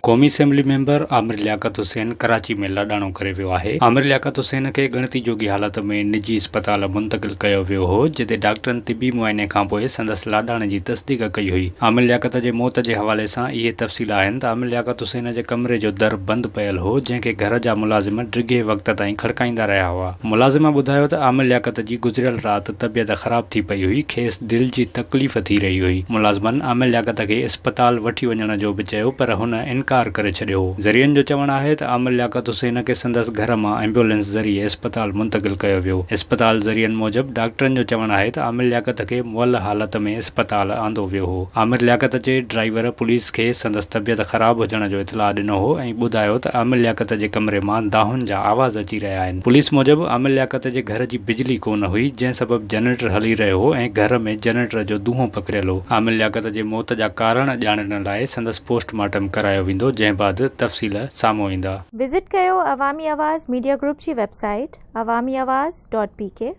قومي assembly member Amir لياقت حسين ڪراچي ۾ لاڏاڻو ڪري ويو آهي. عامر لياقت حسين کي ڳڻتي جوڳي حالت ۾ نجي اسپتال منتقل ڪيو ويو هو، جتي ڊاڪٽرن طبي معائني کانپوء سندس لاڏاڻي جي تصديق ڪئي هئي. عامر لياقت جي موت جي حوالي سان اهي تفصيل آهن ته عامر لياقت حسين جي ڪمري جو در بند پيل هو، جنهن کي گهر جا ملازم ڊگهي وقت تائين کڙڪائيندا رهيا هئا. ملازم ٻڌايو ته عامر لياقت جي گذريل رات طبيعت خراب ٿي پئي هئي، کيس دل جي تڪليف ٿي رهي هئي. ملازمن عامر لياقت کي اسپتال وٺي وڃڻ جو به چيو پر هن انڪار ڪري ڇڏيو هو. ذريعن جو چوڻ آهي ته عامر لياقت حسين کي سندس گهر مان ايمبولينس ذريعي اسپتال منتقل ڪيو ويو. اسپتال ذريعن موجب ڊاڪٽرن جو چوڻ آهي ته عامر لياقت کي مئل حالت ۾ اسپتال آندو ويو هو. عامر لياقت جي ڊرائيور پوليس کي سندس طبيعت خراب هجڻ جو اطلاع ڏنو هو ۽ ٻڌايو ته عامر لياقت جي ڪمري مان دانهن جا آواز اچي رهيا آهن. پوليس موجب عامر لياقت جي گهر جي بجلي ڪو نه هئي، جنهن سبب جنريٽر هلي رهيو هو ۽ گهر ۾ جنريٽر جو دونهون پکڙيل هو. عامر لياقت جي موت جا ڪارڻ ڄاڻڻ لاء سندس پوسٽ مارٽم ڪرايو ويندو، جنهن بعد تفصيل سامهون ايندا. وزٽ ڪيو عوامي آواز ميڊيا گروپ جي website Awami Awaz dot P K.